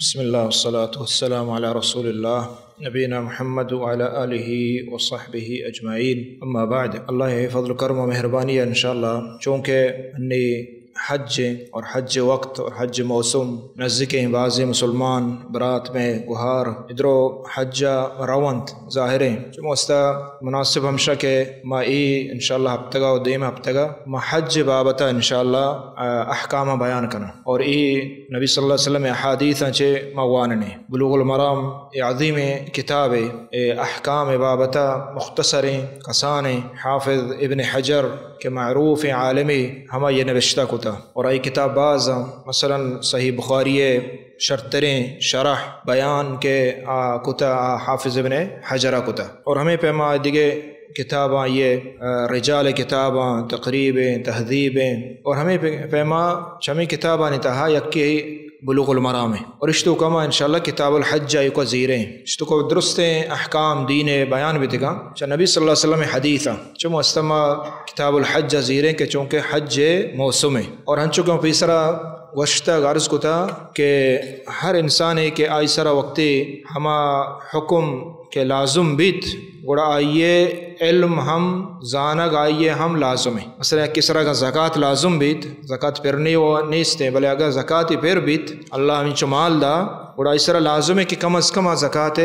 بسم اللہ والصلاة والسلام علی رسول اللہ نبینا محمد وعلی آلہ وصحبہ اجمعین۔ اما بعد، اللہ فضل و کرم و مہربانی ہے انشاءاللہ، چونکہ انی حج اور حج وقت اور حج موسم نزدیکیں، بعضی مسلمان برات میں گہار ادرو حج رونت، ظاہریں چہ واسطہ مناسب ہمشہ کہ ما ای انشاءاللہ ہفتگا و دیم ہفتگا ما حج بابتا انشاءاللہ، آ، احکام بیان کناں۔ اور ای نبی صلی اللہ علیہ وسلم احادیثاں چہ ما واننے۔ بلوغ المرام اے عظیمیں کتابے، اے احکام بابتا مختصریں کسانیں حافظ ابن حجر کہ معروف عالمی ہما یہ نوشتہ کتا۔ اور ای کتاب باز، مثلاً صحیح بخاری شرتریں شرح بیان کہ آ کتا، آ حافظ ابن حجر کتا۔ اور ہمیں پیما دیگے کتاباں یہ، آ، رجال کتاباں، تقریبیں، تہذیبیں، اور ہمیں پہ-، پیما چمی کتابانی تہا یکی بلوغ المرام ہے۔ اور اشتو کما انشاءاللہ کتاب الحج آئی کو زیریں۔ اشتو کو درستیں احکام دین بیان بیتگاں چہ نبی صلی اللہ علیہ وسلم حدیثاں۔ چم استما کتاب الحج زیریں کہ چونکہ حج موسم ہے۔ اور ہنچو کہ پیسرا گوشتگ، عرض کتا کہ ہر انسانے کہ آئی سرا وقتی ہما حکم کہ لازم بیت، گڑا آئیے علم ہم زانگ آئیے ہم لازم ہے۔ مثلاً یک کسرا اگر زکات لازم بیت، زکات پرنی و نیستیں، بلے اگر زکاتی پر بیت، اللہ ہمیں چو مال دا، گڑا آئی سرا لازم ہے کہ کم از کم آ زکات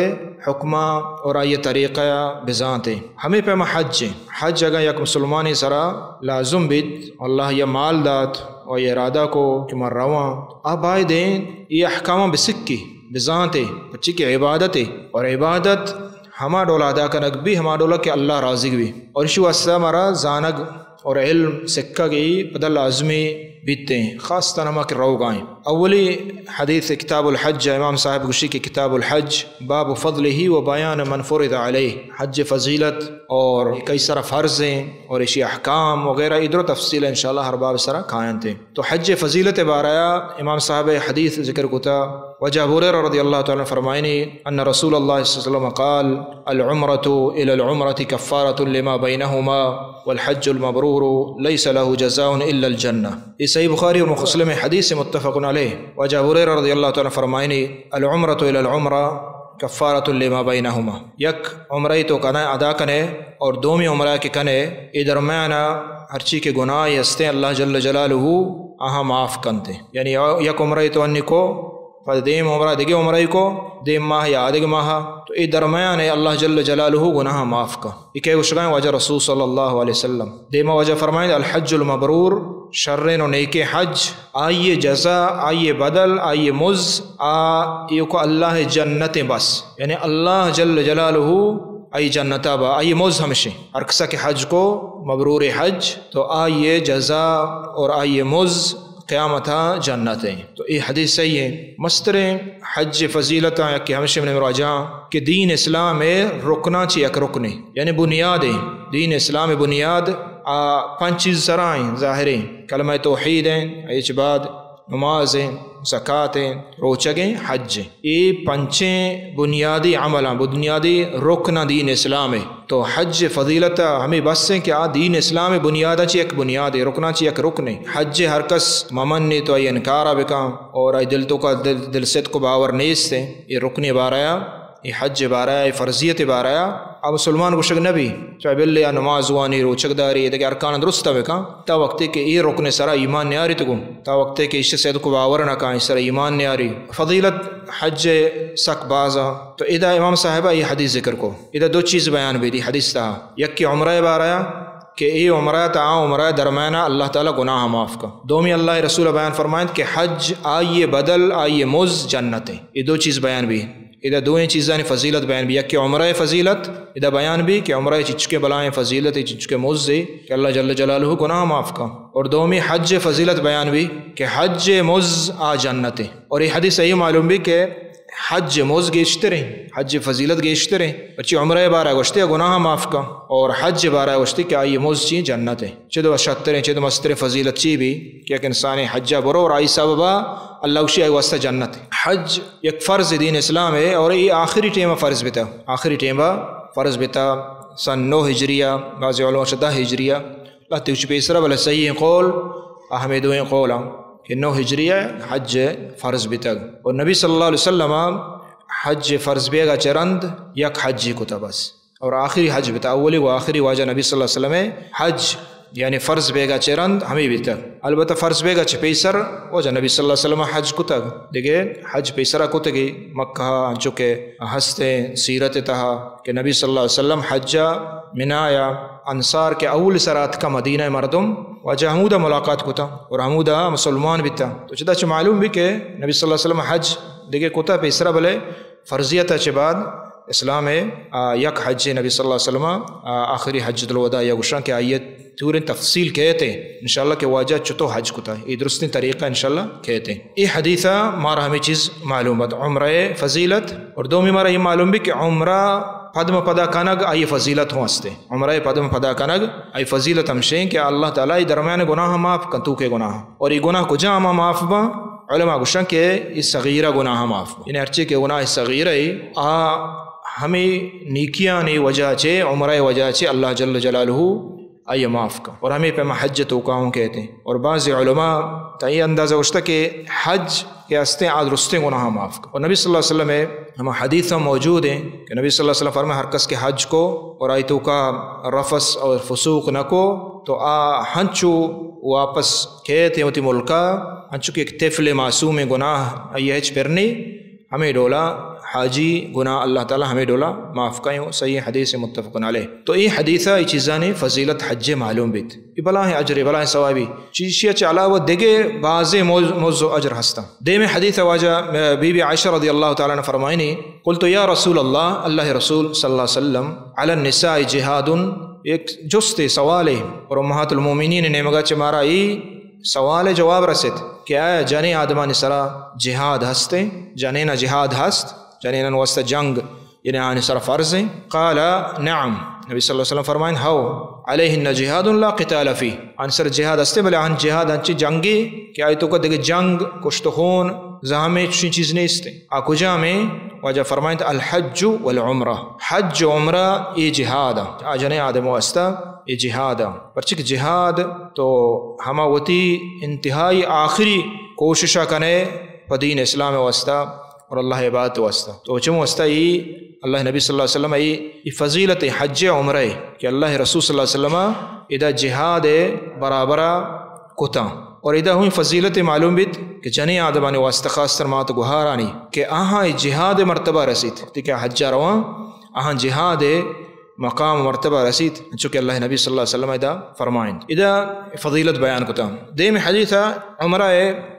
حکمہ اور آئیے طریقہ بزانتے۔ ہمیں پیما حج ہے۔ حج اگر یک مسلمانی سرا لازم بیت، اللہ یہ مال دات، و یہ ارادہ کو کہ من رواں، آ بایدیں یہ احکاماں بسکی، بزانتے، پرچی کہ عبادتے، اور عبادت ہما ڈولا ادا کنگ بی، ہما ڈولا کہ اللہ راضی بی۔ اور اشی واسطہ مارا زانگ اور علم سکگ ای پدا لازمی بیتیں، خاص طور ہما کہ روگائیں۔ اولی حدیث کتاب الحج، امام صاحب گوشی کہ کتاب الحج باب فضلہ و بیان من فرض علیہ، حج فضیلت اور کئی سرا فرض ہیں اور اشی احکام وغیرہ ادرو تفصیل انشاءاللہ ہر باب سرا کاینتے۔ تو حج فضیلت بارہ امام صاحب حدیث ذکر کتا، واجہ ابو ہریرہ رضی اللہ تعالی عنہ فرمائنی، ان رسول اللہ صلی اللہ علیہ وسلم قال، العمرۃ الی العمرۃ کفارۃ لما بینہما، والحج المبرور لیس لہ جزاء الا الجنہ۔ یہ صحیح بخاری و مسلم حدیث متفق علیہ۔ واجہ ابو ہریرہ رضی اللہ تعالی عنہ فرمائنی، العمرۃ الی العمرۃ کفارۃ لما بینہما۔ یک عمرہ تو کنے، ادا کنے، اور دومی عمرہ کہ کنے، اے درمیانا ہرچی کہ گناہ ہستیں اللہ جل جلالہ آہاں معاف کنتے۔ یعنی یک عمرہ تو انی کو، پد دیم عمرہ دگہ عمرہ کو، دیم ماہ یا آدگہ ماہ، تو اے درمیان اللہ جل جلالہ گناہ معاف کا۔ اے کہ گوشگائیں واجہ رسول صلی اللہ علیہ وسلم۔ دیما واجہ فرمائیں، الحج المبرور، شرین و نیکیں حج، آئی جزا، آئی بدل، آئی مز، آ ایوکو اللہ جنت بس۔ یعنی اللہ جل جلالہ آئی جنتا با، آئی مز ہمشیں۔ ہر کسا کہ حج کو، مبرور حج، تو آئی جزا اور آئی مز قیامتا جنت ہیں۔ تو اے حدیث صحیح ہیں۔ مستریں حج فضیلتاں یکے ہمشیں من مراجعاں کہ دین اسلام ہے رکناں چی یک رکنے، یعنی بنیاد ہیں۔ دین اسلام بنیاد آ پنچ چیز سرا ہیں، ظاہر ہیں۔ کلمہ توحید ہیں، ایچ بعد نماز ہیں، زکات ہیں، روچگ ہیں، حج ہیں۔ اے پنچیں بنیادی عملاں، بنیادی رکناں دین اسلام ہے۔ تو حج فضیلت ہمیں بس ہیں کہ آ دین اسلام بنیاداں چی یک بنیاد ہے، رکناں چی یک رکن ہے۔ حج ہر کس ممن نے تو آئی انکارا بکاں اور آئی دل تو کا دل، دل صدق و باور نیست ہیں۔ یہ رکن بارہ یہ حج بارہ، یہ فرضیت بارہ، اب مسلمان گوشگ نبی، چاہے بلے یا نماز وانی، روچگ داری، دگہ ارکان درست بکاں، تا وقتے کہ اے رکن سرا ایمان نیاری تو گوں، تا وقتے کہ ایش صدق و باور نہ کاں، ایش سرا ایمان نیاری۔ فضیلت حج سک بازا۔ تو ادا امام صاحبہ یہ حدیث ذکر کو، ادا دو چیز بیان بی دی حدیث تہا، یک کہ عمرہ بارہ کہ اے عمرہ تا آ عمرہ درمیانا اللہ تعالی گناہ معاف کا۔ دومی اللہ رسول بیان فرمائند کہ حج آئی بدل، آئی مز جنت ہیں۔ یہ دو چیز بیان بی۔ ادا دوئیں چیزانی فضیلت بیان بی، یکے عمرہ فضیلت ادا بیان بی کہ عمرہ چچکے بلائیں فضیلت، چچکے مز ہے کہ اللہ جل جلالہ گناہ معاف کا۔ اور دومی حج فضیلت بیان بی کہ حج مز آ جنت ہے۔ اور یہ حدیث صحیح معلوم بی کہ حج مز گیشتر ہیں، حج فضیلت گیشتر ہیں۔ پرچی عمرہ بارہ گوشتے گناہ معاف کا اور حج بارہ گوشتے کہ آئی مز چی جنت ہے۔ چد و شتریں، چد مستریں فضیلت چی بی کہ یک انسان حجا برو اور آئی سببا اللہ گوشی آئی واسطہ جنت۔ حج یک فرض دین اسلام ہے اور یہ آخری ٹیم فرض بتا، آخری ٹیم فرض بتا سن نو ہجریہ، بعض علماء شدہ ہجریہ، لہتے کچھ پیسرا، بلے صحیح قول ہمیں دوئیں قول ہیں کہ نو ہجری ءَ حج فرض بیتگ۔ اور نبی صلی اللہ علیہ وسلم ءَ حج فرض بیگ ءَ چہ رند یک حجے کتہ بس۔ اور آخری حج بیتہ، اولی و آخری واجہ نبی صلی اللہ علیہ وسلم ءِ حج، یعنی فرض بیگ ءَ چہ رند ہمے بیتہ۔ البتہ فرض بیگ ءَ چہ پیسر واجہ نبی صلی اللہ علیہ وسلم ءَ حج کتگ، دگہ حج پیسر ءَ کتگی مکہ ءَ، انچو کہ ہستیں سیرت ءِ تہا کہ نبی صلی اللہ علیہ وسلم حج ءَ منی ءَ انصار کہ اول سر اتکہ مدینہ ءِ مردم، واجہ ہمودا ملاقات کتہ اور ہمودا مسلمان بیتہ۔ تو چدا چہ معلوم بی کہ نبی صلی اللہ علیہ وسلم حج دگہ کتہ پیسرا، بلے فرضیت ءَ چہ بعد اسلام ءِ، آ، یک حج نبی صلی اللہ علیہ وسلم ءَ، آ، آخری حجۃ الوداع یا گوشاں کہ آئی ءِ توریں تفصیل کیت انشاءاللہ کہ واجہ چتو حج کتہ، اے درستیں طریقہ انشاءاللہ کیت۔ اے حدیث ءَ مارا ہمے چیز معلوم ات، عمرہ ءِ فضیلت، اور دومی مارا اے معلوم بی کہ عمرہ پدم پدا کنگ آئی فضیلت ہوں ہستے۔ عمرہ پدم پدا کنگ آئی فضیلت ہمشیں کہ اللہ تعالیٰ ای درمیان گناہ معاف کن، توکے گناہ۔ اور ای گناہ کجا ہما معاف باں؟ علماء گوشن کہ ای صغیرہ گناہ معاف باں۔ یعنی ہرچی کہ گناہ صغیرہ ای، آ ہمیں نیکیانی وجہ چے، عمرہ وجہ چے اللہ جل جلالہ آئی معاف کن۔ اور ہمیں پہ حج توکا ہوں کہتے ہیں۔ اور بعض علماء تا یہ اندازہ گوشتا کہ حج کہ ہستیں آ درستیں گناہ معاف کن۔ اور نبی صلی اللہ علیہ وسلم ہما حدیث ہم موجود ہیں کہ نبی صلی اللہ علیہ وسلم فرمائے، ہر کس کہ حج کو اور آئی توکا رفث اور فسوق نہ کو، تو آ ہنچو واپس کیت ہیں وتی ملکا، ہنچو کہ ایک طفل معصوم گناہ آئی ہچ پر نہیں، ہمیں ڈولا حاجی گناہ اللہ تعالیٰ ہمیں ڈولا معاف کن۔ صحیح حدیث متفق علیہ۔ تو اے حدیث ءَ اے چیزانی فضیلت حج معلوم بیت۔ اے بلاہیں اجرے، بلاہیں ثوابی۔ چیشی ءَ چہ علاوہ دگہ بازیں موز، موز و اجر ہستاں۔ دیمے حدیث ءَ واجہ، اے، بی بی عائشہ رضی اللہ تعالیٰ عنہ فرمائنی، قلت یا رسول اللہ، اللہ رسول صلی اللہ علیہ وسلم، علی النساء جہاد، ایک جستے سوالے، اور امہات المومنین نیمگا چہ مارا ای سوال جواب رسیت کہ آیا جنیں آدمانی سرا جہاد ہستے؟ جنین جہاد ہست؟ جنینان واسطہ جنگ یعنی آنی سر فرض ہیں؟ قال نعم، نبی صلی اللہ علیہ وسلم فرمائیں، ہو، علیہن جہاد لا قتال فی، آنی سر جہاد ہستے، بلے آن جہاد انچیں جنگے کہ آئی توکا دگہ جنگ، کشت و خون، زہمے چشیں چیز نیست۔ آ کجامیں؟ واجہ فرمائیں، الحج والعمرہ، حج و عمرہ اے جہاد آ، آ جنیں آدم واسطہ اے جہاد آ۔ پرچہ کہ جہاد تو ہما وتی انتہائی آخری کوششا کنے پہ دین اسلام واسطہ اور اللہ عبادت واسطہ۔ تو چم واسطہ ای اللہ نبی صلی اللہ علیہ وسلم ای، ای فضیلت حج عمرہ کہ اللہ رسول صلی اللہ علیہ وسلم ادا جہاد برابرا کتاں۔ اور ادا ہوئی فضیلت معلوم بیت کہ جنیں آدمانی واسطہ خاص تر مات گوہارانی کہ آہاں ای جہاد مرتبہ رسیت، وقتی کہ حج رواں آہاں جہاد مقام و مرتبہ رسیت، چونکہ اللہ نبی صلی اللہ علیہ وسلم ادا فرمائنت۔ ادا فضیلت بیان کتا۔ دیم حدیث عمرہ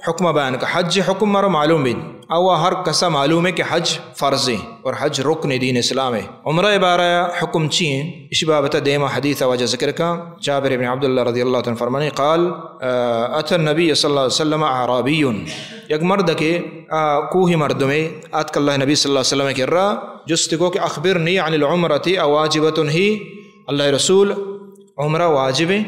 حکم بیان کا۔ حج حکم مارا معلوم بین۔ او ہر کسا معلوم ہے کہ حج فرض ہے اور حج رکن دین اسلام ہے۔ عمرہ بارہ حکم چی ہیں؟ اسی بابت دیما حدیث واجہ ذکر کا۔ جابر بن عبداللہ رضی اللہ تعالی عنہ فرمانے، قال، آ، اتى النبي صلى الله عليه وسلم اعرابي، یک مرد کہ، آ، کوہی مردمے آتک اللہ نبی صلی اللہ علیہ وسلم کرا، جست کو کہ اخبرنی عن العمرة اواجبة هي، اللہ رسول، عمرہ واجب ہے،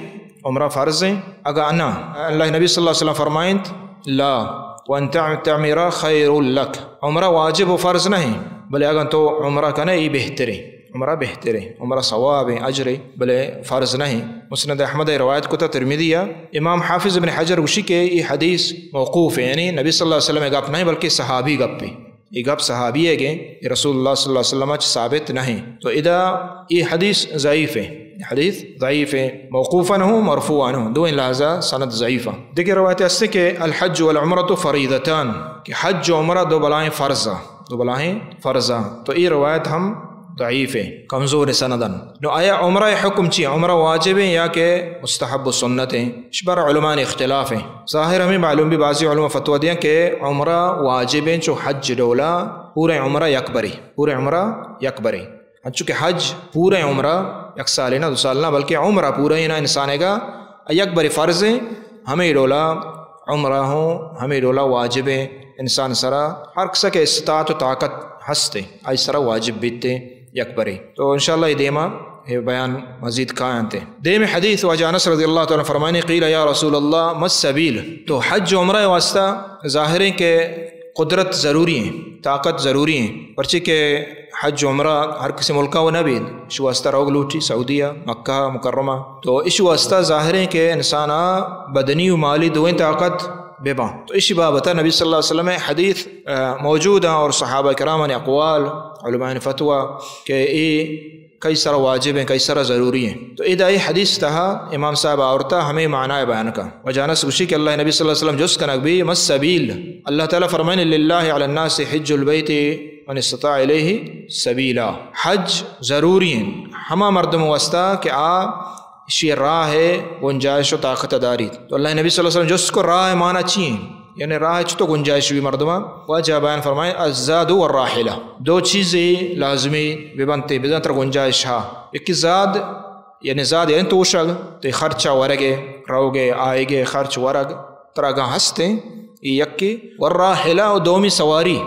عمرہ فرض ہے؟ اگا انا، اللہ نبی صلی اللہ علیہ وسلم فرمائنت، لا، وان تعتمر خیر لک، عمرہ واجب و فرض نہیں، بلے اگا تو عمرہ کنے ای بہتر ہے۔ عمرہ بہتر ہے، عمرہ ثواب ہے، اجر ہے، بلے فرض نہیں۔ مسند احمد روایت کتا، ترمذی۔ امام حافظ ابن حجر گوشی کہ یہ حدیث موقوف ہے، یعنی نبی صلی اللہ علیہ وسلم گپ نہیں بلکہ صحابی گپ ہے۔ یہ گپ صحابی ہے کہ یہ رسول اللہ صلی اللہ علیہ وسلم چ ثابت نہیں۔ تو ادا یہ حدیث ضعیف ہے، حدیث ضعیف ہے، موقوفاً ہو، مرفوعاً ہو، دو لحاظا سند ضعیف ہے۔ دیگر روایت است کہ الحج والعمرة فریضتان، کہ حج و عمرہ دو بلائیں فرض ہیں۔ دو بلاہیں فرضاں۔ تو اے روایت ہم ضعیف ہے، کمزور ہے سندن۔ نو آیا عمرہ حکم چی؟ عمرہ واجب ہے یا کہ مستحب و سنت ہے؟ اش بارہ علماء نے اختلاف ہے۔ ظاہر ہمیں معلوم بھی، بعضی علماء فتویٰ دیا کہ عمرہ واجب ہے، چو حج ڈولا پورے عمرہ یک بری، پورے عمرہ یک بری۔ انچو کہ حج پورے عمرہ یک سال نہ، دو سال نہ، بلکہ عمرہ پورا ہی نہ انسان گا یک بری فرض ہے، ہمیں ڈولا عمرہ ہوں، ہمیں ڈولا واجب ہے۔ انسان سرا ہر کسا کہ استطاعت و طاقت ہستے، آئی سرا واجب بیتے یک برے۔ تو انشاءاللہ یہ دیما یہ بیان مزید کایاں تے۔ دیم حدیث واجہ انس رضی اللہ تعالی عنہ فرمانے، قیل یا رسول اللہ ما السبیل؟ تو حج و عمرہ واسطہ ظاہر ہے کہ قدرت ضروری ہیں، طاقت ضروری ہیں، پرچے کہ حج و عمرہ ہر کسی ملکا و نہ بید، شو واسطہ روگ لوٹی سعودیہ، مکہ مکرمہ۔ تو اش واسطہ ظاہر ہے کہ انسانا بدنی و مالی دوئیں طاقت بباں۔ تو اشی بابت نبی صلی اللہ علیہ وسلم حدیث، آ، موجود ہیں اور صحابہ کرام نے اقوال، علماء فتویٰ کہ اے کئی سر واجب ہیں، کئی سر ضروری ہیں۔ تو ادا اے حدیث تہا امام صاحب آورتا ہمیں معنی بیان کا۔ وجہ انس گوشی کہ اللہ نبی صلی اللہ علیہ وسلم جست کنگ بی، ما السبیل؟ اللہ تعالیٰ فرمائن، للہ علی الناس حج البیت من استطاع الیہ سبیلا۔ حج ضروری ہیں ہما مردم واسطہ کہ آ اشی راہ گنجائش و طاقت داریت۔ تو اللہ نبی صلی اللہ علیہ وسلم جست کو، راہ معنی چی ہیں؟ یعنی راہ چطور گنجائش بی مردماں؟ واجہ بیان فرمائیں، الزاد والراحلہ، دو چیزیں لازمی ببنتے، بزاں تر گنجائش ہا۔ یکی زاد، یعنی زاد یعنی توشگ، تے خرچہ ورگے، روگے، آئیگے، خرچ ورگ، ترا گاں ہستیں، اے یکے۔ والراحلہ، و دومی سواری،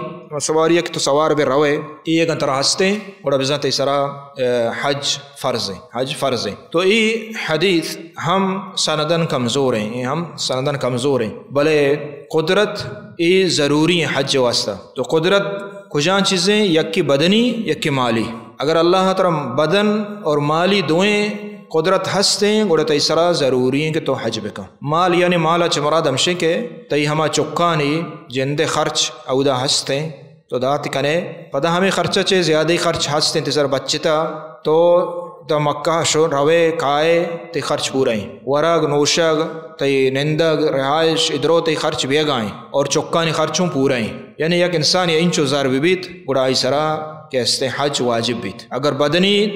سواری یک تو سوار بے روے، اے اگاں ترا ہستیں، گڑا بزاں تئی سرا، اے، حج فرض ہیں، حج فرض ہیں۔ تو اے حدیث ہم سندن کمزور ہیں، اے ہم سندن کمزور ہیں، بلے قدرت اے ضروری ہیں حج واسطہ۔ تو قدرت کجان چیزیں؟ یکی بدنی، یکی مالی۔ اگر اللہ ترا بدن اور مالی دوئیں قدرت ہستیں، گڑا تئی سرا ضروری ہیں کہ تو حج بکن۔ مال یعنی مالا چہ مراد ہمشیں کہ تئی ہما چکانی جندے خرچ اودا ہستیں، تو دات کنے۔ پدا ہمیں خرچہ چے زیادہ خرچ ہستیں، تئی سر بچتا تو دا مکہ شو روے کائے، تئی خرچ پورا ہیں۔ ورگ، نوشگ، تئی نندگ، رہائش، ادرو تئی خرچ بیگائیں اور چکانی خرچ ہوں پورا ہیں۔ یعنی یک انسان یا انچو زر ببیت، گڑا آئی سرا کہ استیں حج واجب بیت۔ اگر بدنی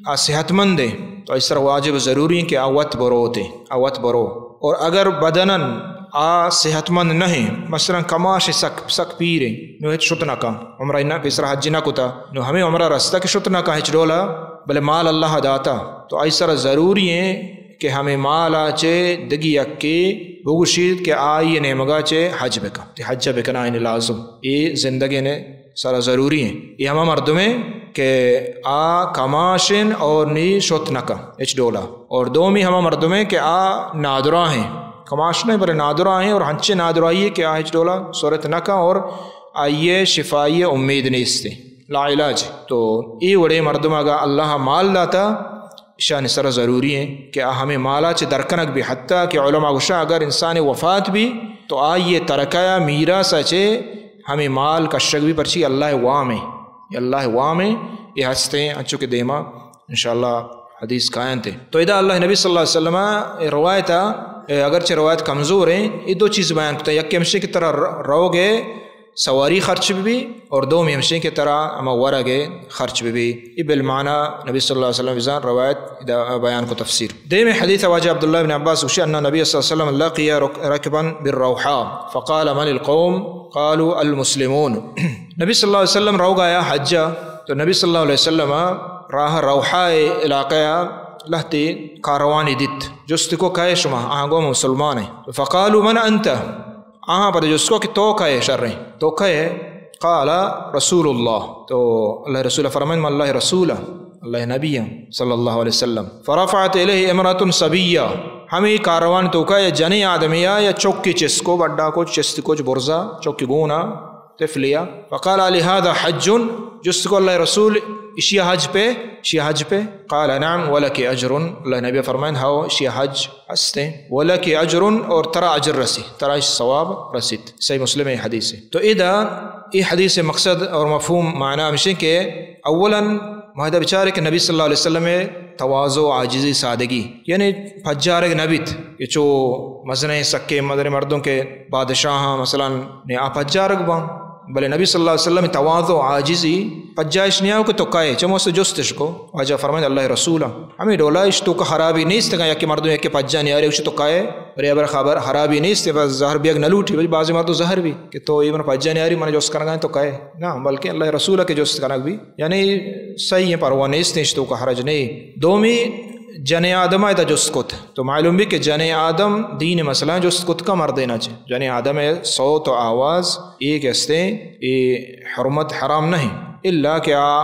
آ صحت مند ہیں، تو آئی سرا واجب ضروری ہیں کہ آ وت بروتے، آ وت برو۔ اور اگر بدنن آ صحت مند نہ ہیں، مثلاً کماش سک، سک پیر ہیں، نو ہچ شت نہ کن، عمرہ نہ، پیسر حج نہ کتا، نو ہمیں عمرہ رستہ کہ شت نہ کن ہچ ڈولا، بلے مال اللہ داتا، تو آئی سرا ضروری ہیں کہ ہمیں مالا چے دگی یکے بگوشیت کہ آئی نیمگا چے حج بکن، تے حج بکن آئین لازم۔ اے زندگی نے سرا ضروری ہیں۔ اے ہما مردمیں کہ آ کماشن اور نی شت نہ کن ہچ ڈولا۔ اور دومی ہما مردمیں کہ آ نادرا ہیں، کماش نہیں بلے نادرا ہیں، اور ہنچے نادرائی کہ آ ہچ ڈولا صورت نہ کن اور آئیے شفائی امید نیستے، لا علاج۔ تو اے وڑے مردم اگا اللہ مال داتا، اشانی سرا ضروری ہیں کہ آ ہمیں مالا چے درکنگ بی، حتیٰ کہ علماء گوشا اگر انسان وفات بی تو آئیے ترکہ یا میراث چے ہمیں مال کشگ بی، پرچی اللہ وام ہیں، اللہ وام ہیں، اے ہستیں، انچو کہ دیما انشاءاللہ حدیث کاینت۔ تو ادا اللہ نبی صلی اللہ علیہ وسلم روایت، اگرچہ روایت کمزور ہیں، اے دو چیز بیان کتا، یک ہمشی کہ ترا روگے سواری خرچ بہ بی، اور دومی ہمشیں کہ ترا ہما ورگ ء خرچ بہ بی۔ اے بالمعنی نبی صلی اللہ علیہ وسلم بزان روایت ادا بیان کو تفسیر۔ دیمی حدیث واجہ عبداللہ بن عباس گوشی، ان نبی صلی اللہ علیہ وسلم لقی رک-، رکبا بالروحاء فقال من القوم؟ قالوا المسلمون۔ نبی صلی اللہ علیہ وسلم روگ آیا حجا، تو نبی صلی اللہ علیہ وسلم راہ روحاء علاقہ لہتے کاروانی دیت، جست کو کئے شما؟ آہاں گو مسلمان ہیں۔ فقالوا من انت؟ آہاں پدا جست کو کہ تو کئے شریں؟ تو کئے؟ قال رسول اللہ۔ تو اللہ رسول فرمائن، من اللہ رسول، اللہ نبی ہیں، صلی اللہ علیہ وسلم۔ فرفعت الیہ امرأة صبیا۔ ہمیں کاروان توکا یا جنیں آدمیا یا چکی چست کو، بڈا کچ، چست کچ برزا، چکی گونا، طفلیا۔ فقال لهذا حج؟ جست کو اللہ رسول، اشیا حج پہ؟ اشیا حج پہ؟ قال نعم ولك اجر۔ اللہ نبی فرمائن، ہاو، اشیا حج ہستیں، ولك اجر، اور ترا اجر رسی، ترا اش ثواب رسیت۔ صحیح مسلم اے حدیث ہے۔ تو ادا اے حدیث مقصد اور مفہوم معنی ہمشیں کہ اولاً ما ادا بچارے کہ نبی صلی اللہ علیہ وسلم تواضع، عاجزی، سادگی، یعنی پجارگ نبیت کہ چو مزنیں سکے مزنیں مردم کہ بادشاہاں مثلاً نے آ پجارگ باں، بلے نبی صلی اللہ علیہ وسلم تواضع، عاجزی، پجائش نیاؤ کہ تو کئے، چمو سے جستش کو، واجہ فرمائیں اللہ رسول۔ ہمیں ڈولا اش توکا خرابی نیست کہ یکے مردم یکے پجا نیارے، اش تو کئے، بلے ابر خبر خرابی نیست، بس زہر بیگ نہ لوٹی، بلے بعضی مردم زہر بی کہ تو اے من پجا نیاری، من جست کنگا تو کئے۔ نہ، بلکہ اللہ رسول کے جست کنگ بی، یعنی صحیح ہے، پرواہ نیست، اش توکا حرج نہیں۔ دومی جنیں آدم آئے تا جست کت۔ تو معلوم بی کہ جنیں آدم دین مسئلہ جست کت کا مردینا چے۔ جنیں آدم صوت و آواز اے کہ استیں، اے حرمت حرام نہیں، الا کہ آ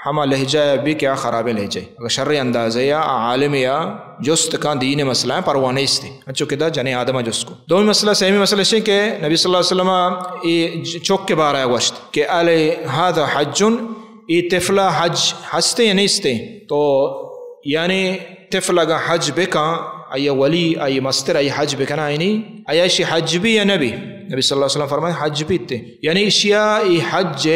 ہما لہجہ بی کہ آ خرابیں لہجہ۔ اگر شر اندازے یا آ عالم یا جست کان دین مسئلہ پرواہ نیستی۔ انچو کہ دا جنیں آدم جست کو۔ دومی مسئلہ، سیمی مسئلہ شے کہ نبی صلی اللہ علیہ وسلم اے چک کے بارہ گوشت کہ الهذا حج؟ اے طفلہ حج ہستے یا نیستے؟ تو یعنی طفل اگاں حج بکاں، آئی ولی، آئی مستر، آئی حج بکنائینی، آیا اشی حج بی یا نبی؟ نبی صلی اللہ علیہ وسلم فرمائے، حج بیت۔ یعنی اشیا ای حج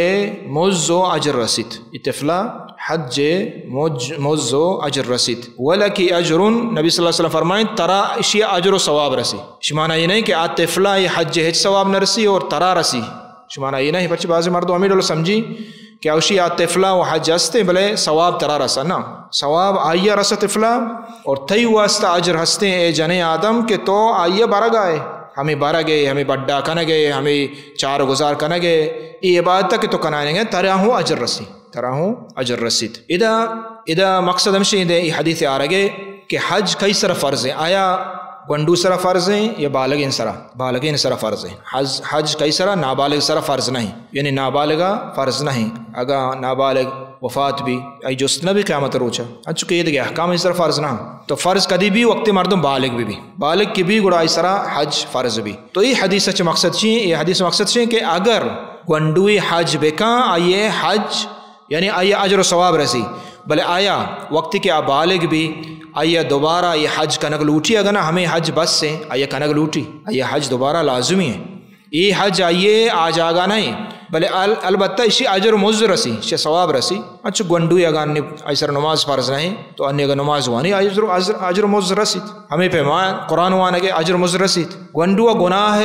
مز و اجر رسیت۔ ای طفلہ حج مج-، مز و اجر رسیت۔ ولکی اجر، نبی صلی اللہ علیہ وسلم فرمائیں، ترا اشی اجر و ثواب رسی۔ اشی معنی یہ نہیں کہ آ طفلہ ای حج ہچ ثواب نرسی اور ترا رسی۔ اشی معنی یہ نہیں، پرچہ بعضی مردم ہمیں ڈول سمجھی کہ اوشی آ طفلہ و حج ہستے، بلے ثواب ترا رسا۔ نہ، ثواب آئی رسا طفلہ، اور تئی واسطہ اجر ہستے اے جنے آدم کہ تو آئی برگائے، ہمیں برگے، ہمیں بڈا کنگے، ہمیں چار گزار کنگے، ای عبادت کہ تو کنائیں گے، ترا ہوں اجر رسی، ترا ہوں اجر رسیت۔ ادا، ادا مقصد ہمشی دے ای حدیث آرگے کہ حج کئی سر فرض ہیں؟ آیا گونڈو سر فرض ہیں یا بالغین سر؟ بالغین سر فرض ہیں۔ حج، حج کئی سر؟ نابالغ سر فرض نہیں، یعنی نابالغ فرض نہیں۔ اگا نابالغ وفات بی، آئی جست نہ بی قیامت روچا، انچو کہ یہ دیگه احکام سر فرض نہ۔ تو فرض کدی بی؟ وقتی مردم بالغ بی بی، بالغ کی بی گڑا آئی سر حج فرض بی۔ تو ای حدیث چ مقصد چی؟ ای حدیث مقصد چی کہ اگر گونڈوی حج بکن، آئی حج یعنی آئی اجر و ثواب رسی۔ بلے آیا وقتی کہ آ بالغ بی، آئی دوبارہ یہ حج کنگ لوٹی؟ اگنا ہمیں حج بس ہیں، آئی کنگ لوٹی، آئی حج دوبارہ لازمی ہیں۔ یہ حج آئی آ جاگا نہیں، بلے ال-، البتہ اشی اجر و مز رسی، اشی ثواب رسی۔ اچھا گونڈو اگا انی آئی سر نماز فرض نہیں، تو انی اگر نماز وانی، اجر، اجر، اجر و مز رسیت۔ ہمیں پیما قرآن وانگے اجر و مز رسیت۔ گونڈو گناہ،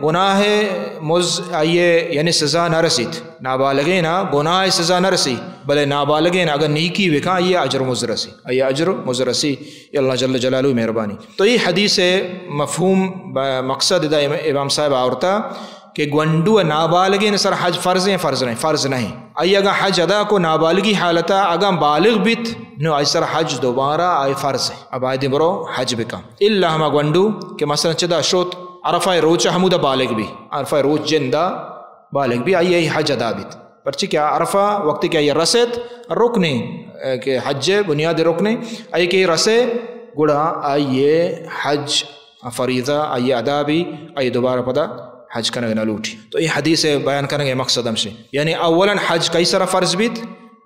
گناہ مز آئی یعنی سزا نہ رسیت۔ نابالغین ء گناہ ء سزا نہ رسی، بلے نابالغین اگر نیکی بکن، آئی اجر و مزد رسی، آئی اجر و مزد رسی۔ اے اللہ جل جلالہ مہربانی۔ تو اے حدیث ء مفہوم ب-، مقصد ادا ام-، امام صاحب آورتا کہ گونڈو ء نابالغین سر حج فرض ہیں؟ فرض نہیں، فرض نہیں۔ آئی اگاں حج ادا کو نابالغی حالتا، اگاں بالغ بیت، نو آئی سر حج دوبارہ آئی فرض ہے، اب آئی برو حج بکن۔ الا ہما گونڈو کہ مثلاً چدا شوت عرفہ روچ ہمودا بالغ بی، عرفہ روچ جندا بالغ بی، آئی، آئی حج ادا بیت۔ پرچی کہ عرفہ وقتی کہ آئی رسیت، رکنے، اے، کہ حج بنیاد رکنے، آئی کہ رسے، گڑا آئی حج فریضہ آئی ادا بی، آئی دوبارہ پدا حج کنگ نہ لوٹی۔ تو اے حدیث بیان کنگ مقصد ہمشی، یعنی اولاً حج کئی سرا فرض بیت؟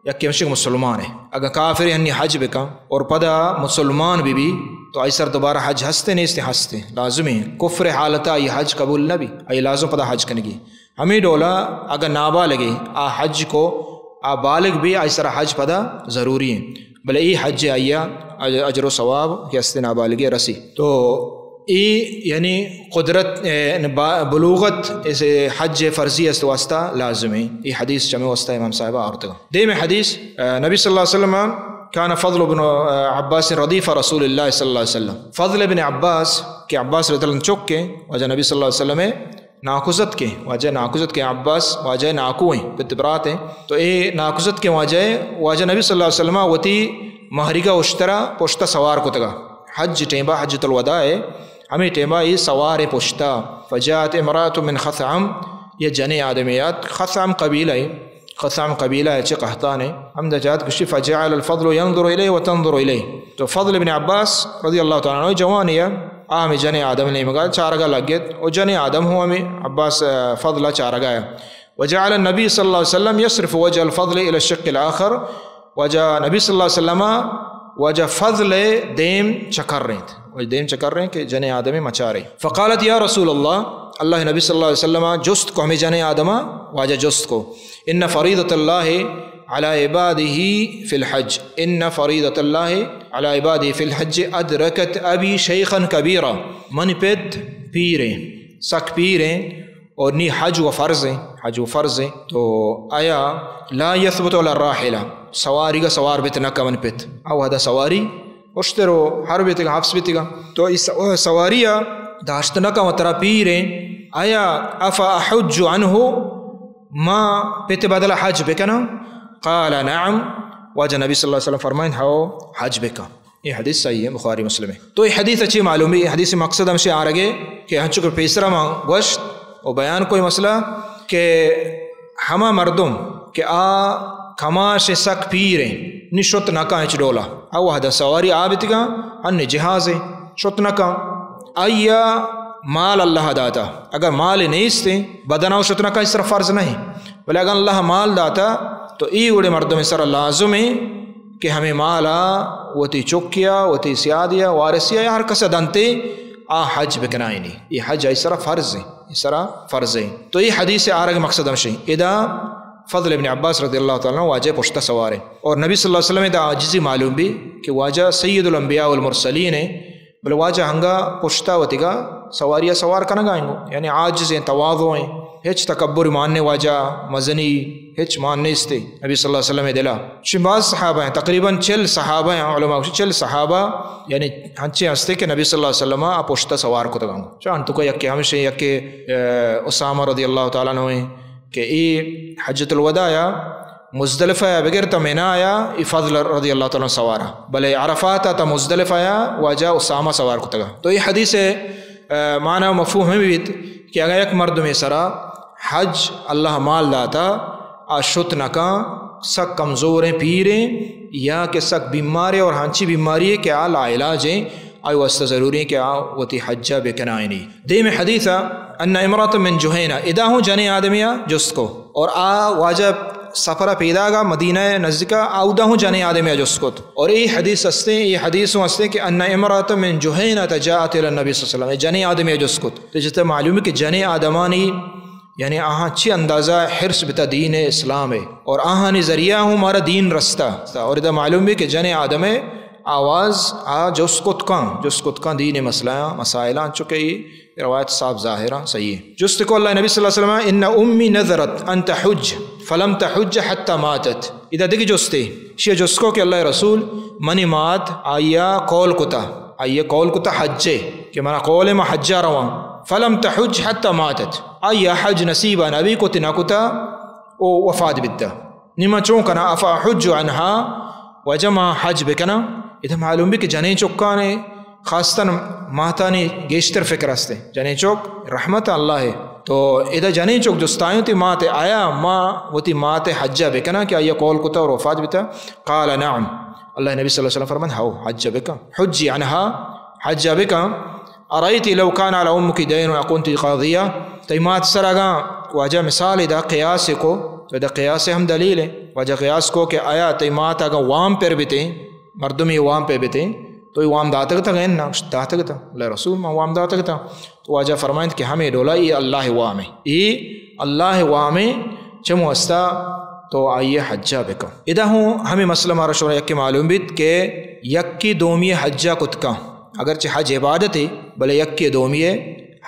یکے ہمشی کہ مسلمان ہے۔ اگر کافر ہنی حج بکن اور پدا مسلمان بی بی، تو آئی سر دوبارہ حج ہستے نیستے؟ ہستے، لازمی۔ کفر حالتا آئی حج قبول نہ بی، آئی لازم پدا حج کنگی۔ ہمیں ڈولا اگر نابالغے آ حج کو، آ بالغ بی، آئی سر حج پدا ضروری ہیں۔ بلے ای حج آئی اج-، اجر و ثواب کہ ہستے نابالغے رسی۔ تو ای یعنی قدرت، اے، با-، بلوغت اس حج فرضی است واسطہ لازمی۔ ای حدیث چمے واسطہ امام صاحب آورتگا۔ دیم حدیث، اے، نبی صلی اللہ علیہ وسلم کان فضل بن، اے، عباس ردیف رسول اللہ صلی اللہ علیہ وسلم۔ فضل بن عباس کہ عباس رضی اللہ عنہ چک کے واجہ نبی صلی اللہ علیہ وسلم ناکوزتکیں، واجہ ناکوزتکیں، عباس واجہ ناکو ہیں، پت برات ہیں۔ تو اے ناکوزتکیں واجہ، واجہ نبی صلی اللہ علیہ وسلم وتی مہریگا اشترا پشتا سوار کتگا۔ حج ٹیمبا، حجۃ الوداع ہے، ہمیں ٹیمبا اے سوار پشتا۔ فجاءت امرأة من خثعم، یہ جنے آدمی آت، خثعم قبیلہ ہے، خثعم قبیلہ ہے، چہ قحطان ہے۔ ہمدا جات گشی، فجعل الفضل ينظر إليه وتنظر إليه۔ تو فضل ابن عباس رضی اللہ تعالیٰ عنہ جوانی ہے، آ ہمیں جنے آدم نیمگا چارگا لگت، و جنے آدم ہوں ہمیں عباس، آ، فضل چارگا ہے۔ وجعل النبي صلى الله عليه وسلم يصرف وجه الفضل إلى الشق الآخر۔ واجہ نبی صلی اللہ علیہ وسلم واجہ فضل دیم چکر رہت، واجہ دیم چکر رہت کہ جنے آدم مچارے۔ فقالت يا رسول الله، اللہ نبی صلی اللہ علیہ وسلم جست کو ہمیں جنے آدم، واجہ جست کو، إن فريضة الله على عباده في الحج، إن فريضة الله على عباده في الحج أدركت أبي شيخا كبيرا۔ من پت پیریں، سک پیریں، اور نی حج و فرض ہیں، حج و فرض ہیں۔ تو آیا لا يثبت على الراحلة، سواری کا سوار بیت نہ کمن پت۔ او ہدا سواری اشتر و ہر بیتگا، حفظ بیتگا۔ تو اس سواری داشت نہ کمن، ترا پیریں۔ آیا أفأحج عنه، ما پت بدل حج بکناں؟ قال نعم، واجہ نبی صلی اللہ علیہ وسلم فرمائیں، ہاؤ، حج بکن۔ یہ حدیث صحیح ہے، بخاری مسلم ہے۔ تو یہ حدیث اچھی معلوم ہے، یہ حدیث مقصد ہمشی آرگے کہ ہنچو کہ پیسرا ما گوشت و بیان کوئی مسئلہ کہ ہما مردم کہ آ کماش سک پیر ہیں، نی شت نہ کن ہچ ڈولا، او وہدا سواری آ بیتگا، ہن جہاز ہے، شت نہ کن۔ آیا مال اللہ داتا، اگر مال نیست ہیں، بدنا شت نہ کن، اس طرح فرض نہیں، بلے اگر اللہ مال داتا تو ای وڑے مردم سر لازم ہیں کہ ہمیں مالا وتی چکیا، وتی سیادیا، وارثیا یا ہر کسا دنتے، آ حج بکنائینی۔ اے حج آئی سرا فرض ایں، اے سرا فرض ایں۔ تو اے حدیث آرگ مقصد ہمشی۔ ادا فضل ابن عباس رضی اللہ تعالیٰ عنہ واجہ پشتا سوار ایں۔ اور نبی صلی اللہ علیہ وسلم ادا عاجزی معلوم بی کہ واجہ سید الانبیاء والمرسلین ایں، بلے واجہ ہنگا پشتا وتیگا سواریا سوار کنگا ایں، یعنی عاجز ایں، تواضع ایں، ہچ تکبر مان نے واجہ، مزنی ہچ مان نیستے نبی صلی اللہ علیہ وسلم دلا۔ چہ باز صحابہ ایں، تقریباً چل صحابہ ایں، علماء گوشی چل صحابہ، یعنی ہنچیں ہستے کہ نبی صلی اللہ علیہ وسلم آ پشتا سوار کتگاں۔ چہ انتکا یکے ہمشی، یکے، اے، اسامہ رضی اللہ تعالیٰ عنہ ایں کہ اے حجۃ الوداع یا مزدلفہ یا بگر تا منایا اے فضل رضی اللہ تعالیٰ عنہ سوارا، بلے عرفات تا مزدلفہ یا واجہ اسامہ سوار کتگا۔ تو اے حدیث، اے، معنی و مفہوم ہمے بیت کہ اگاں یک مردمے سرا حج اللہ مال داتا، آ شت نکاں، سک کمزوریں، پیریں، یا کہ سک بیماریں اور ہنچی بیماری ایں کہ آ لا علاج ایں، آئی واسطہ ضروری ایں کہ آ وتی حجا بکنائینی۔ دیم حدیثا، ان امرأة من جہینہ، ادا ہوں جنیں آدمیا جست کو، اور آ واجہ سفرا پیداگا مدینہ نزدیکا، آ ادا ہوں جنیں آدمیا جست کت۔ اور اے حدیث ہستیں، اے حدیث ہوں ہستیں کہ ان امرأة من جہینہ جاءت الی النبی صلی اللہ علیہ وسلم، اے جنیں آدمیا جست کت۔ تو جتا معلوم ایں کہ جنیں آدمانی یعنی آہاں چی اندازہ حرص بتا دین اسلام ایں، اور آہانی ذریعہ ہوں مارا دین رستا۔ اور ادا معلوم بی کہ جنیں آدم آواز آ جست کت کن، جست کت کن دین مسئلہ، مسائلاں، چونکہ اے روایت صاف ظاہراں صحیح ایں۔ جست کو اللہ نبی صلی اللہ علیہ وسلم، ان امی نذرت ان تحج فلم تحج حتی ماتت۔ ادا دگہ جستے، شی جست کو کہ اللہ رسول، منی مات آئیا قول کتا، آئیا قول کتا حجے، کہ منا قول ما حجا رواں، فلم تحج حتی ماتت، آئیا حج نصیبا نبی، کت نکتا، او وفات بیتا۔ نی من چون کناں؟ افاحج عنہا، واجہ ما حج بکناں؟ ادا معلوم بی کہ جنیں چکانے خاصتاً ماتانی گیشتر فکر ہستیں۔ جنیں چک رحمت اللہ ایں۔ تو ادا جنیں چک جستائیں وتی مات، آیا ما وتی مات حجا بکناں کہ آئیا قول کتا اور وفات بیتا؟ قال نعم۔ اللہ نبی صلی اللہ علیہ وسلم فرمائیں، ہو، حجا بکن۔ حجی عنہا، حجا بکن۔ ارأیت لو کان علی امک دین اکنت قاضیہ، تئی مات سر اگاں، واجہ مثال ادا قیاس کو، تو ادا قیاس ہم دلیل ایں۔ واجہ قیاس کو کہ آیا تئی مات اگاں وام پر بیتیں، مردمی وام پر بیتیں، تو اے وام داتگ اتاں گئے نا؟ داتگ اتاں۔ اللہ رسول، ما وام داتگ اتاں۔ تو واجہ فرمائنت کہ ہمے ڈولا اے اللہ وام ایں، اے اللہ وام ایں، چم واسطہ تو آئیے حجا بکن۔ ادا ہوں ہمے مسئلہ مارا شمارا یکے معلوم بیت کہ یکے دومی حجا کت کن، اگرچہ حج عبادتے، بلے یکے دومی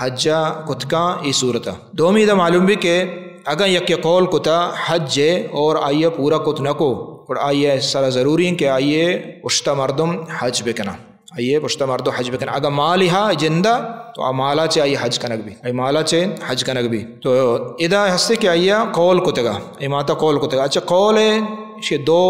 حجا کت کن اے صورتا۔ دومی ادا معلوم بی کہ اگاں یکے قول کتا حج اور آئیے پورا کت نکو، گڑا آئیے سرا ضروری ایں کہ آئیے پشتا مردم حج بکنن۔ آئیے پشتا مردم حج بکنن۔ اگاں مالے ہا جندا، تو آ مالا چے آئیے حج کنگ بی۔ آئی مالا چے حج کنگ بی۔ تو ادا ہستے کہ آئیے قول کتگا۔ اے ماتا قول کتگا۔ اچھا، قول ایں، شے دو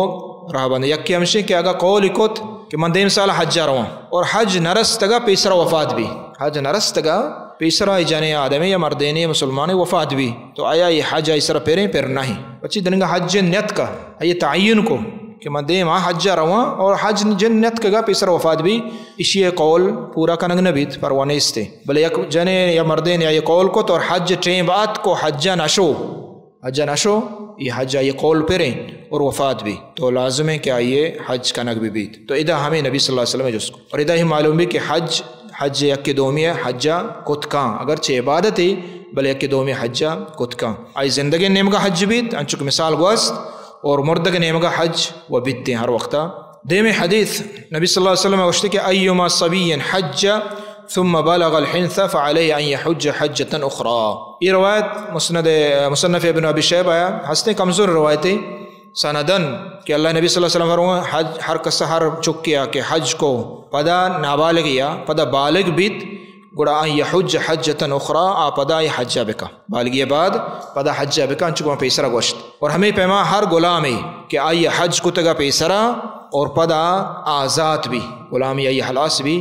راہ بند۔ یکے ہمشی کہ اگاں قول کت کہ من دیم سال حجا رواں اور حج نرستگا پیسرا وفات بی۔ حج نرستگا پیسرا اے جنیں آدمے یا مردینے مسلمانے وفات بی۔ تو آیا اے حج آئی سرا پریں، پر نہیں؟ پچی دنگا حج جن نیتکا، آئیے تعین کو کہ من دیم آ حجا رواں اور حج جن نیتکگا پیسرا وفات بی، اشی قول پورا کنگ نبیت، پروا نیستے۔ بلے یک جنے یا مردین یا اے قول کت اور حج ٹیم آتک و حجا نشو، حجا نشو، اے حج آئیے قول پریں اور وفات بی، تو لازم ایں کہ آئیے حج کنگ ببیت۔ تو ادا ہمے نبی صلی اللہ علیہ وسلم جست کو۔ اور ادا ہی معلوم بی کہ حج، حج یکے دومی حجا کت کن، اگرچہ عبادتے، بلے یکے دومی حجا کت کن۔ آئی زندگیں نیمگا حج بیت، انچو کہ مثال گوست، اور مردگیں نیمگا حج و بیتیں ہر وقتا۔ دیمی حدیث، نبی صلی اللہ علیہ وسلم گوشتے کہ ایما صبی حج ثم بلغ الحنث فعلیہ ان یحج حجة اخری۔ اے روایت مسند، مصنف ابن ابی شیبہ ہستیں، کمزور روایتے۔ سندن کہ اللہ نبی صلی اللہ علیہ وسلم فرمائے، حج، ہر کس ہر چکیا کہ حج کو پدا نابالغیا، پدا بالغ بیت، گڑا ان یحج حجة اخری، آ پدا اے حجا بکن۔ بالغی بعد پدا حجا بکن، چکو پیسرا گوشت۔ اور ہمے پیما ہر غلامے کہ آئی حج کتگا پیسرا اور پدا آزات بی، غلامی آئی حلاس بی،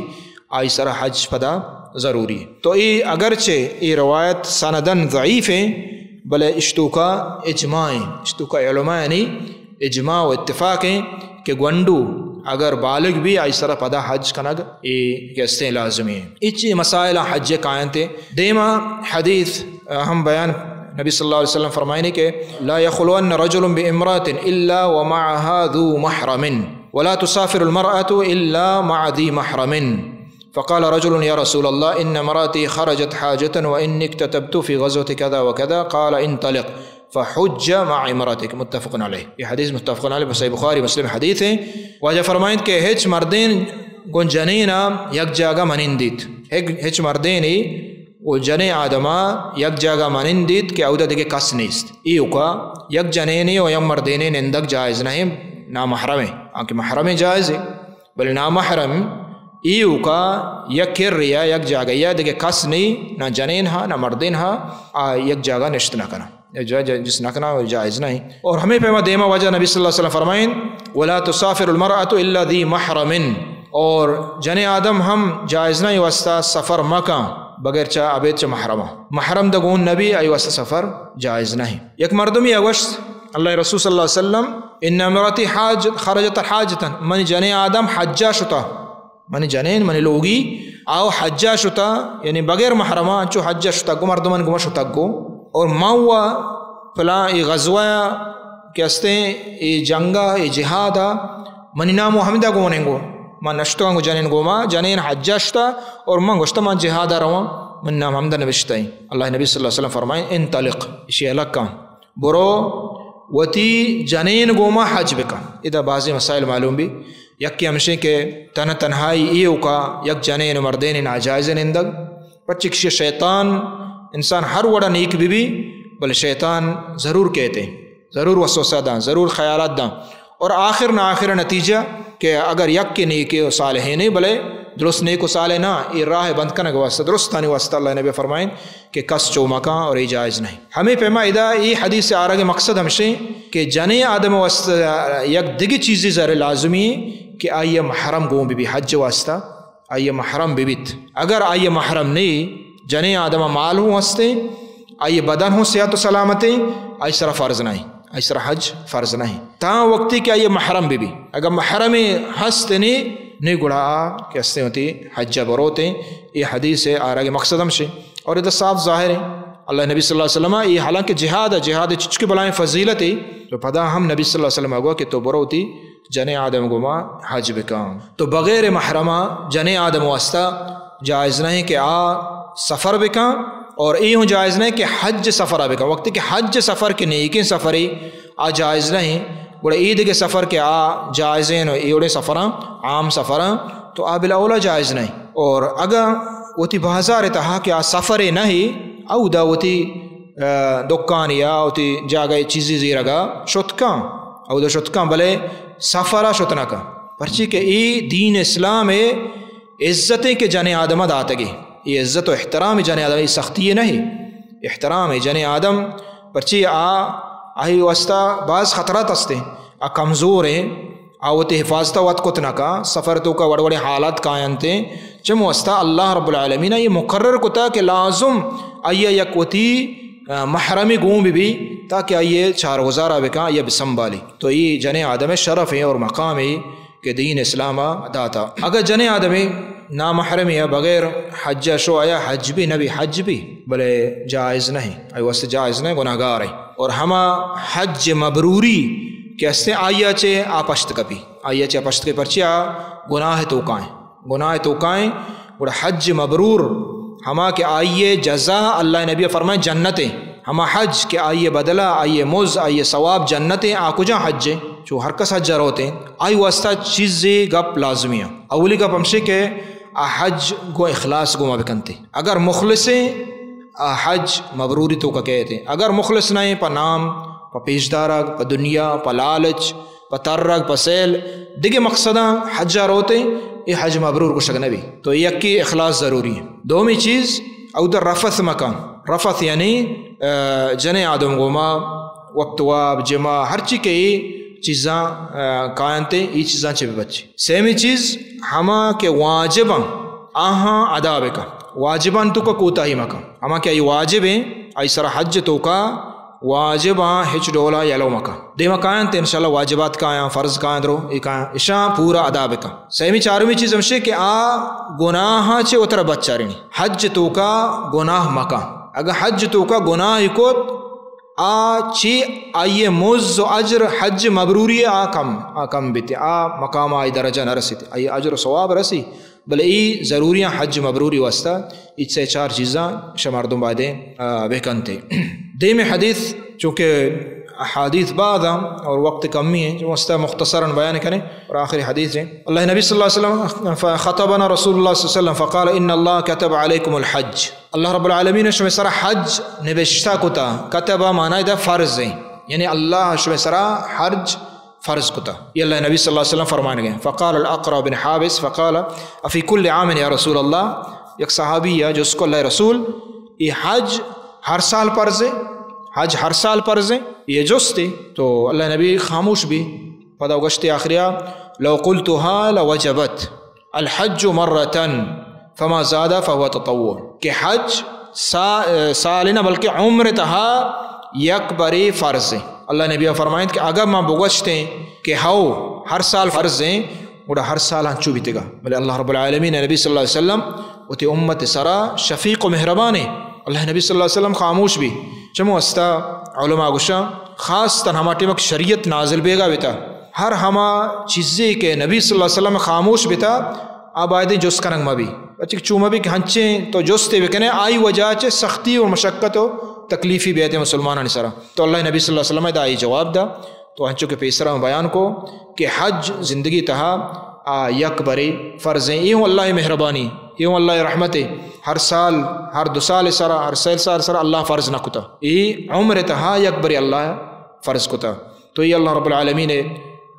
آئی سرا حج پدا ضروری۔ تو اے اگرچہ اے روایت سندن ضعیف ایں، بلے اشتوکا اجماع ایں، اشتوکا علماء یعنی اجماع و اتفاق ایں کہ گونڈو اگر بالغ بی، آئی سرا پدا حج کنگ اے کہ استیں لازمی ایں۔ اچ اے مسائل حج کاینت۔ دیما حدیث ہم بیان، نبی صلی اللہ علیہ وسلم فرمائنے کہ لا یخلون رجل بامرأة الا ومعها ذو محرم۔ ولا تسافر المرأة إلا مع ذي محرم. فقال رجل: يا رسول الله، إن امرأتي خرجت حاجة وإني اكتتبت في غزوة كذا وكذا. قال: انطلق فحج مع امرأتك. متفق عليه. یہ حدیث متفق علیہ، صحیح بخاری مسلم حدیث ہے۔ واجہ فرمائیں کہ ہچ مردین گوں جنینا یک جاگہ منندیت۔ ہچ، ہچ مردینی و جنین آدما یک جاگہ منندیت کہ اودا دگہ کس نیست۔ ایوکا یک جنینی و یک مردینی نندگ جائز نہیں، نامحرم ہیں۔ آنکہ محرم جائز ہے، بلے نامحرم ایوکا یک کریا یک جاگہ یا دگہ کس نہیں، نہ جنین ہا، نہ مردین ہا، آ یک جاگہ نشت نہ کنا۔ یا جا-، جا-، جس نہ کنا، وہ جائز نہیں۔ اور ہمیں پیما دیما واجہ نبی صلی اللہ علیہ وسلم فرمائیں، ولا تسافر المرأة إلا ذي محرم۔ اور جنین آدم ہم جائز نہیں واسطہ سفر مکاں بغیر چا ابید چا محرم۔ محرم دگون نبی، آئی واسطہ سفر جائز نہیں۔ یک مردمی اگوشت، اللہ رسول صلی اللہ علیہ وسلم، إن امرأتي حاج-، خرجت حاجة، من جنین آدم حجا شتا۔ منی جنین، منی لوگی، آو حجا شتا، یعنی بغیر محرما، انچو حجا شتا گو، مردمانی گوما شتا گو۔ اور من و پلان ای غزوہ کہ استیں، ای جنگا، ای جہادا، منی نام و ہمدا گونیں گو۔ من نشتگاں گو جنین گوما، جنین حجا شتا، اور من گوشتا من جہادا رواں، منی نام ہمدا نوشتہ ایں۔ اللہ نبی صلی اللہ علیہ وسلم فرمائیں، انطلق، اشی الکاں۔ برو وتی جنین گوما حج بکن۔ ادا بعضی مسائل معلوم بی۔ یکی ہمشیں کہ تن تنہائی ایوکا یک جنین و مردین ناجائز نندگ۔ پرچہ کہ شیطان، انسان ہر وڑا نیک بی بی، بلے شیطان ضرور کہتے، ضرور وسوسہ داں، ضرور خیالات داں۔ اور آخر نہ آخر نتیجہ کہ اگر یک کے نیکے و صالحینے، بلے درست نیک و صالح نہ، اے راہ بند کنگ واسطہ، درستانی واسطہ اللہ نبی فرمائیں، کہ کس چو مکاں اور اے جائز نہیں۔ ہمیں پیما ادا اے حدیث آرگ مقصد ہمشیں کہ جنین آدم واسطہ یک دگہ چیزی زر لازمی ہے کہ آئی محرم گون بی بی، حج واسطہ آئی محرم بی بیت۔ اگر آئی محرم نہیں، جنین آدم مال ہوں ہستیں، آئی بدن ہوں صحت و سلامتیں، آئی سرا فرض نہیں، آئی سرا حج فرض نہیں۔ تاں وقتی کہ آئی محرم بی بی، اگر محرم ہست نہیں، نہیں گڑا آ کہ ہستیں وتی حج بروتیں، اے حدیث آرگ مقصد ہمشیں۔ اور ادا صاف ظاہر ہے، اللہ نبی صلی اللہ علیہ وسلم، اے حالانکہ جہاد ہے، جہاد چچکے بلائیں فضیلت ہے، تو پدا ہم نبی صلی اللہ علیہ وسلم گوا کہ تو برو وتی جنین آدم گوما حج بکن۔ تو بغیر محرما جنین آدم واسطہ جائز نہیں کہ آ سفر بکن، اور اے ہوں جائز نہیں کہ حج سفر بکن۔ وقتی کہ حج سفر کے نیکیں سفرے، آ جائز نہیں، گڑا اے دگہ سفر کہ آ جائزیں و ایوڑیں سفراں، عام سفراں، تو آ بالاولی جائز نہیں۔ اور اگاں وتی بازار تہا کہ آ سفرے نہیں، اودا وتی، آ، دکان یا وتی جاگہ چیزی زیرگا شتکاں، اودا شتکاں، بلے سفرا شت نہ کن۔ پرچی کہ اے دین اسلام ہے، عزتیں کہ جنین آدم داتگی۔ اے عزت و احترام جنین آدم، اے سختی نہیں۔ احترام جنین آدم، پرچی آ، آئی واسطہ باز خطرات ہستیں۔ آ کمزور ہیں، آ وتی حفاظت وت کت نہ کا، سفر توکا وڑ وڑیں حالات کاینتیں۔ چم واسطہ اللہ رب العالمین یہ مقرر کتا کہ لازم آئی یک وتی، آ، محرمی گون بی بی، تاکہ آئی چار گزارا بکا، آئی بسنبالی۔ تو اے جنین آدم شرف ہیں اور مقام ہے کہ دین اسلام داتا۔ اگر جنین آدمی نامحرمی یا بغیر حج شو، آیا حج بی نبی؟ حج بی، بلے جائز نہیں، آئی واسطے جائز نہیں، گناہگار ہے۔ اور ہما حج مبروری کہ ہستیں، آئی چے آ پشت کپی، آئی چے آ پشت کپی، پرچی آ گناہ توکائیں، گناہ توکائیں۔ گڑا حج مبرور ہما کہ آئی جزا، اللہ نبی فرمائیں، جنت ہیں۔ ہما حج کہ آئی بدلہ، آئی مز، آئی ثواب جنت ہیں، آ کجا حج ہیں؟ چو ہر کس حج روتے ہیں، آئی واسطہ چیزے گپ لازمی ہیں۔ اولی گپ ہمشے کہ آ حج گو اخلاص گو ما بکنتے۔ اگر مخلص ہیں، آ حج مبروری توکا کہتے ہیں۔ اگر مخلص نہیں، پہ نام، پہ پیشدارگ، پہ دنیا، پہ لالچ، پہ ترگ، پہ سیل، دگہ مقصداں حجا روتے، اے حج مبرور گوشگ نبی۔ تو یکی اخلاص ضروری ہیں۔ دومی چیز، اودا رفث مکن۔ رفث یعنی، آ، جنین آدم گوما وقت واب، جماع، ہرچی کہ اے چیزاں، آ، کاینتے، اے چیزاں چہ ببچی۔ سیمی چیز، ہما کہ واجباں، آہاں ادا بکن۔ واجباں توکا کوتاہی مکن۔ ہما کہ آئی واجب ہیں، آئی سرا حج توکا واجباں ہچ ڈولا یلو مکن۔ دیما کاینت انشاءاللہ واجبات کایاں، فرض کایاں درو، اے کایاں، اشاں پورا ادا بکن۔ سیمی چارمی چیز ہمشے کہ آ گناہاں چے وترا بچارینی۔ حج توکا گناہ مکن۔ اگاں حج توکا گناہ کت، آ چی آئی مز و اجر حج مبروری آ کم، آ کم بیتے، آ مقام آئی درجہ نہ رسیتے، آئی اجر و ثواب رسی، بلے ای ضروریاں حج مبروری واسطہ ای سے چار چیزاں شہ مردم بایدیں، آ، بکنتے۔ دیم حدیث، چونکہ احادیث بعض ہیں اور وقت کمی ہے، جو واسطہ مختصراً بیان کریں اور آخری حدیث ہے۔ اللہ نبی صلی اللہ علیہ وسلم، فخطبنا رسول اللہ صلی اللہ علیہ وسلم فقال: ان اللہ كتب عليكم الحج۔ اللہ رب العالمین شمے سرا حج نبشتہ کتا۔ کتب معنی دا فرض ہے، یعنی اللہ شمے سرا حج فرض کتا۔ یہ اللہ نبی صلی اللہ علیہ وسلم فرمائے گئے۔ فقال الاقرع بن حابس فقال: افی كل عام یا رسول اللہ؟ یک صحابی یا جست کو: اللہ رسول، یہ حج ہر سال فرض ہے؟ حج ہر سال فرض ہے؟ یہ جستے تو اللہ نبی خاموش بی۔ پدا گشتے آخریا: لو قلتها لوجبت، الحج مرة فما زاد فهو تطوع۔ کہ حج سا-، سال نہ بلکہ عمر تہا یک بری فرض ہے۔ اللہ نبی فرمائیت کہ اگر ما بگوشتیں کہ ہو ہر سال فرض ہیں، گڑا ہر سال ہنچو بیتگا۔ بلے اللہ رب العالمین نبی صلی اللہ علیہ وسلم وتی امت سرا شفیق و مہربان ہے۔ اللہ نبی صلی اللہ علیہ وسلم خاموش بی۔ چمو استا علماء گوشاں، خاص تن ہما ٹیمک شریعت نازل بیگا بیتا، ہر ہما چیزے کہ نبی صلی اللہ علیہ وسلم خاموش بیتا، آ بایدیں جست کنگ مبی۔ پچک چو مبی کہ ہنچیں تو جستے بکنے، آئی وجہ چہ سختی و مشقت و تکلیفی بیتے مسلمانانی سرا۔ تو اللہ نبی صلی اللہ علیہ وسلم دا آئی جواب دا۔ تو ہنچو کہ پیسرا بیان کو کہ حج زندگی تہا آ یک برے فرض ہیں۔ اے ہوں اللہ مہربانی، اے ہوں اللہ رحمت ہے۔ ہر سال، ہر دو سال سرا، ہر سال سال سرا اللہ فرض نہ کتا۔ اے عمر تہا یک برے اللہ فرض کتا۔ تو یہ اللہ رب العالمین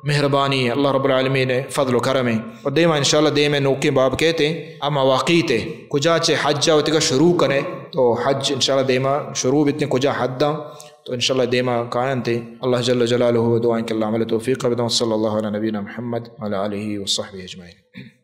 مہربانی ہے، اللہ رب العالمین فضل و کرم ہے۔ اور دیما انشاءاللہ دیما نوکیں باب کہتے ہیں، آ مواقیت ہے، کجا چہ حج وتگا شروع کنے، تو حج انشاءاللہ دیما شروع بیتیں کجا حد داں۔ تو انشاءاللہ دیما کاینتے۔ اللہ جل جلالہ دعائیں کہ اللہ عمل توفیق بداں۔ صلی اللہ علی نبینا محمد وعلی آلہ وصحبہ اجمعین۔